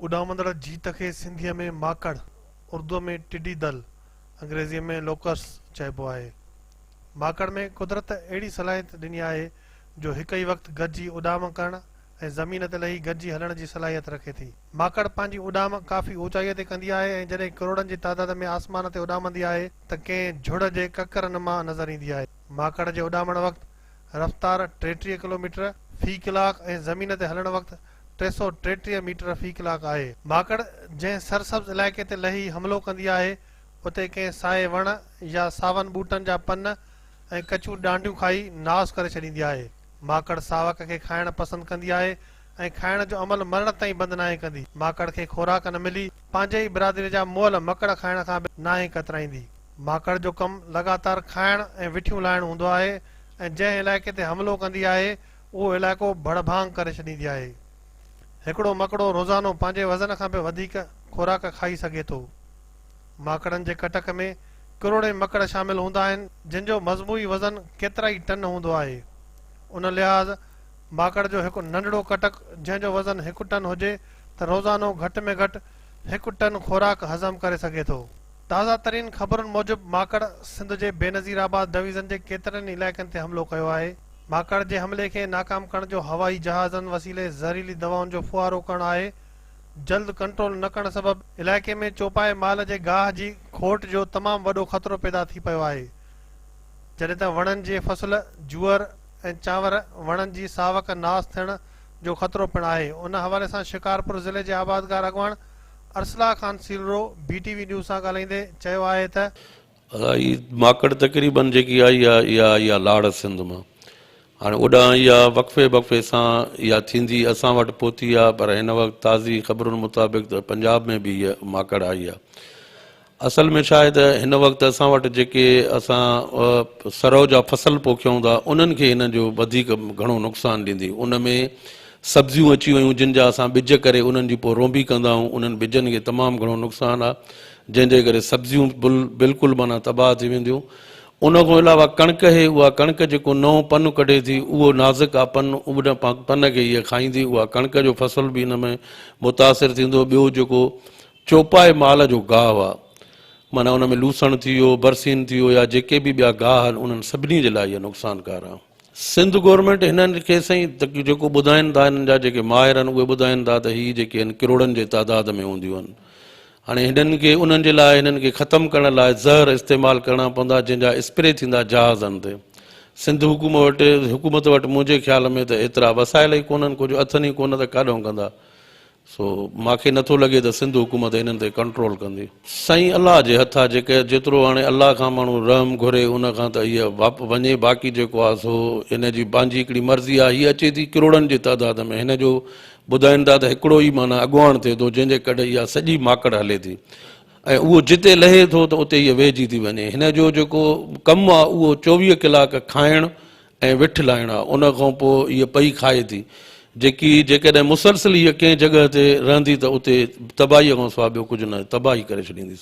اڏامندڙ جيت کي سنڌيء ۾ ماڪڙ، اردوء ۾ ٽڊي دل، انگريزيء ۾ Locusts چئبو آهي. ماڪڙ ۾ قدرت اهڙي صلاحيت ڏني آهي جو هڪ ئي وقت گڏجي اڏام ڪرڻ ۽ زمين تي لهي گڏجي هلڻ جي صلاحيت رکي ٿي. ماڪڙ پنهنجي اڏام ڪافي اوچائيء تي ڪندي آهي ۽ جڏهن ڪروڙن جي تعداد ۾ آسمان تي اڏامندي آهي ته ڪنهن جهڙ جي ڪڪر نما نظر ايندي آهي. ماڪڙ جي اڏامڻ وقت رفتار 33 ڪلوميٽر في ڪلاڪ ۽ زمين تي هلڻ وقت 333 ميٽر في ڪلاڪ آهي. ماڪڙ جنهن سرسبز علائقي تي لهي حملو ڪندي آهي، اتي ڪنهن سائي وڻ يا ساون ٻوٽن جا پن ۽ ڪچيون ڏانڊيون کائي ناس ڪري ڇڏيندي آهي. ماڪڙ ساوڪ کي کائڻ پسند ڪندي آهي ۽ کائڻ جو عمل مرڻ تائين بند ناهي ڪندي. ماڪڙ کي خوراڪ نه ملي، پنهنجي ئي برادري جا مئل مڪڙ کائڻ کان به ناهي ڪترائيندي. ماڪڙ جو ڪم لڳاتار کائڻ ۽ وٺيون لاهڻ هوندو آهي ۽ جنهن علائقي تي حملو ڪندي آهي، اهو علائقو ڀڙڀانگ ڪري ڇڏيندي آهي. هڪڙو مڪڙو روزانو پنهنجي وزن کان به وڌيڪ خوراڪ کائي سگهي ٿو. ماڪڙن جي ڪٽڪ ۾ ڪروڙين مڪڙ شامل هوندا آهن، جن جو مجموعي وزن ڪيترائي ٽن هوندو آهي. ان لحاظ ماڪڙ جو هڪ ننڍڙو ڪٽڪ جنهن جو وزن هڪ ٽن هجي ته روزانو گهٽ ۾ گهٽ هڪ ٽن خوراڪ هضم ڪري سگهي ٿو. تازه ترين خبرن موجب ماڪڙ سنڌ جي بينظير آباد ڊويزن جي ڪيترن ئي علائقن تي حملو ڪيو آهي. ماڪڙ جي حملي کي ناڪام ڪرڻ جو هوائي جهازن وسيلي زهريلي دوائن جو ڦوهارو ڪرڻ آهي، جلد ڪنٽرول نه ڪرڻ سبب علائقي ۾ چوپائي مال جي گاهه جي کوٽ جو تمام وڏو خطرو پيدا ٿي پيو آهي، جڏهن ته وڻن جي فصل جوئر ۽ چانور وڻن جي ساوڪ ناس ٿيڻ جو خطرو پڻ آهي، ان حوالي سان شڪارپور ضلعي جي آبادگار اڳواڻ Arsala Khan Selro B T V news سان ڳالهائيندي چيو آهي ته. ادا هي ماڪڙ تقريبن جيڪي آئي آ اها آئي آ لاڙ سنڌ مان هاڻي اوڏانهن اها وقفي وقفي سان اها ٿيندي اسان وٽ پهتي آ پر هن وقت تازي خبرن مطابق ته پنجاب ۾ به هيء ماڪڙ آئي آ اصل ۾ ڇا آهي ته هن وقت اسان وٽ جيڪي اسان سرو جا فصل پوکيون ٿا انهن کي هن جو وڌيڪ گهڻو نقصان ڏيندي ان ۾ سبزيون اچي ويون جن جا اسان ٻج ڪري انهن جي پوء رونبي ڪندا آهيون انهن ٻجن کي تمام گهڻو نقصان آ جنهن جي ڪري سبزيون بلڪل معنيٰ تباهه ٿي وينديون. ان کان علاوه ڪڻڪ اهي اها ڪڻڪ جيڪو نئون پن ڪڍي ٿي اهو نازڪ آ پن ان پن کي هيء کائيندي اها ڪڻڪ جو فصل به ان ۾ متاثر ٿيندو ٻيو جيڪو چوپائي مال جو گاهه آ معنيٰ ان ۾ لوسڻ ٿي ويو برسين ٿي ويو يا جيڪي به ٻيا گاهه آهن انهن سڀني جي لاء اها نقصانڪار آ. سنڌ گورنمينٽ هنن کي سائين جيڪو ٻڌائين ٿا هنن جا جيڪي ماهر آهن اهي ٻڌائين ٿا ته هي جيڪي آهن ڪروڙن جي تعداد ۾ هونديون آهن هاڻي هنن کي انهن جي لاء هنن کي ختم ڪرڻ لاء زهر استعمال ڪرڻا پوندا جنهن جا اسپري ٿيندا جهازن تي سنڌ حڪومت وٽ حڪومت وٽ منهنجي خيال ۾ ته ايترا وسائل ئي ڪونهن ڪجهه اٿن ئي ڪونه ته ڪاڏهون ڪندا سو ماکي نٿو لڳي ته سنڌ حڪومت انهن تي ڪنٽرول ڪندي. سائين الله جي هٿ آ جيڪي جيترو هاڻي الله کان ماڻهو رحم گهري ان کان ته هيء وڃي باقي جيڪو آ سو ان جي پنهنجي هڪڙي مرضي آ هيء اچي ٿي ڪروڙن جي تعداد ۾ هن جو ٻڌائين ٿا ته هڪڙو ئي معنيٰ اڳواڻ ٿئي ٿو جنهن جي ڪڍ اها سڄي ماڪڙ هلي ٿي ۽ اهو جتي لهي ٿو ته اتي هيء ويهجي ٿي وڃي هن جو جيڪو ڪم آ اهو 24 ڪلاڪ کائڻ ۽ وٺ لاهڻ آ، ان کان پوء هيء پئي کائي ٿي، جيڪي جيڪڏهن مسلسل هيء ڪنهن جڳهه تي رهندي ته اتي تباهيء کان سواء ٻيو ڪجهه نه، تباهي ڪري ڇڏيندي.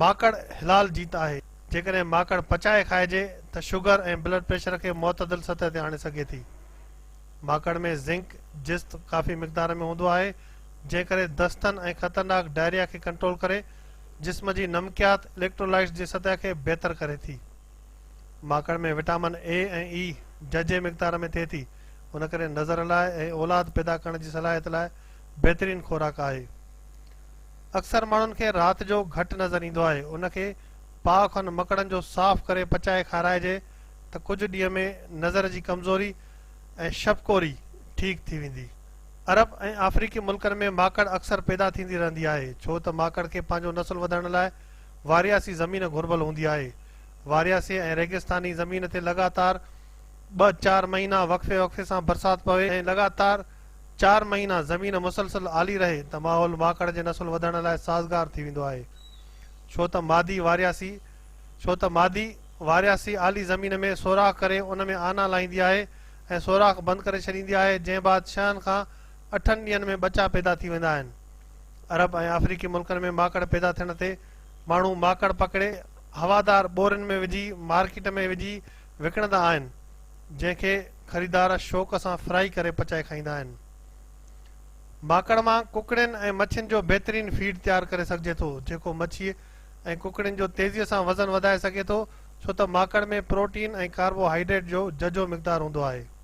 ماڪڙ حلال جيت آهي. جيڪڏهن ماڪڙ پچائي کائجي ته شگر ۽ بلڊ پريشر کي معتدل سطح تي آڻي سگهي ٿي. ماڪڙ ۾ زنڪ، جست، ڪافي مقدار ۾ هوندو آهي، جنهن ڪري دستن ۽ خطرناڪ ڊائريا کي ڪنٽرول ڪري جسم جي نمڪيات، اليڪٽرولائٽس، جي سطح کي بهتر ڪري ٿي. ماڪڙ ۾ وٽامن اي ۽ اي جهجهي مقدار ۾ ٿئي ٿي، ان ڪري نظر لاء ۽ اولاد پيدا ڪرڻ جي صلاحيت لاء بهترين خوراڪ آهي. اڪثر ماڻهن کي رات جو گهٽ نظر ايندو آهي، ان کي پاء کن مڪڙن جو صاف ڪري پچائي کارائجي ته ڪجهه ڏينهن ۾ نظر جي ڪمزوري ۽ شبڪوري ٺيڪ ٿي ويندي. عرب ۽ آفريقي ملڪن ۾ ماڪڙ اڪثر پيدا ٿيندي رهندي آهي، ڇو ته ماڪڙ کي پنهنجو نسل وڌائڻ لاء وارياسي زمين گهربل هوندي آهي. وارياسي ۽ ريگستاني زمين تي لڳاتار ٻه چار مهينا وقفي وقفي سان برسات پوي ۽ لڳاتار چار مهينا زمين مسلسل آلي رهي ته ماحول ماڪڙ جي نسل وڌڻ لاء سازگار ٿي ويندو آهي ڇو ته مادي وارياسي ڇو ته مادي وارياسي آلي زمين ۾ سوراخ ڪري ان ۾ آنا لاهيندي آهي ۽ سوراخ بند ڪري ڇڏيندي آهي جنهن بعد ڇهن کان اٺن ڏينهن ۾ ٻچا پيدا ٿي ويندا آهن. عرب ۽ آفريقي ملڪن ۾ ماڪڙ پيدا ٿيڻ تي ماڻهو ماڪڙ پڪڙي هوادار ٻورين ۾ وجهي مارڪيٽ ۾ وجهي وڪڻندا آهن، جنهن کي خريدار شوق سان فرائي ڪري پچائي کائيندا آهن. ماڪڙ مان ڪڪڙين ۽ مڇين جو بهترين فيڊ تيار ڪري سگهجي ٿو، جيڪو مڇيء ۽ ڪڪڙين جو تيزيء سان وزن وڌائي سگهي ٿو، ڇو ته ماڪڙ ۾ پروٽين ۽ ڪاربوهائيڊريٽ جو ججهو مقدار هوندو آهي.